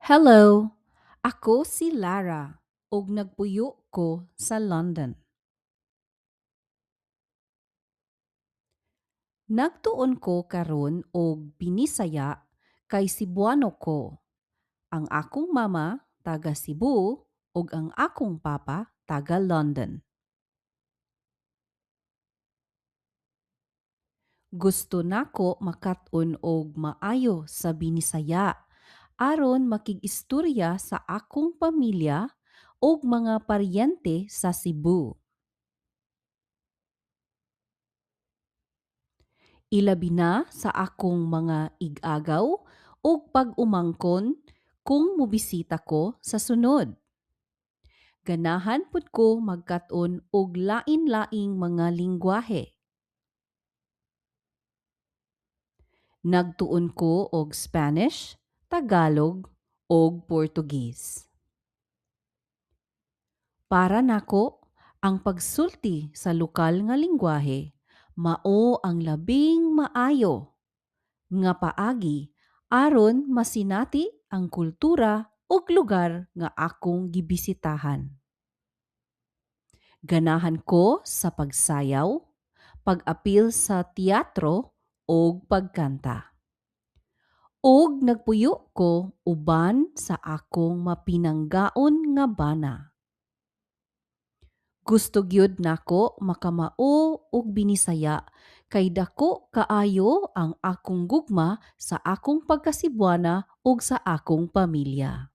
Hello, ako si Lara ug nagpuyo ko sa London. Nagtuon ko karon og Binisaya kay Cebuano ko. Ang akong mama taga Cebu ug ang akong papa taga London. Gusto nako makat-on og maayo sa Binisaya aron makig-istorya sa akong pamilya ug mga paryente sa Cebu. Ilabi na sa akong mga ig-agaw ug pag-umangkon kung mobisita ko sa sunod. Ganahan pud ko magkat-on og lain-laing mga lingwahe. Nagtuon ko og Spanish, Tagalog ug Portuguese. Para nako, ang pagsulti sa lokal nga lingwahe mao ang labing maayo nga paagi aron masinati ang kultura ug lugar nga akong gibisitahan. Ganahan ko sa pagsayaw, pag-apil sa teatro ug pagkanta. Ug nagpuyo ko uban sa akong mapinanggaon nga bana. Gusto gyud nako makamao og Binisaya kay dako kaayo ang akong gugma sa akong pagka-Cebuana ug sa akong pamilya.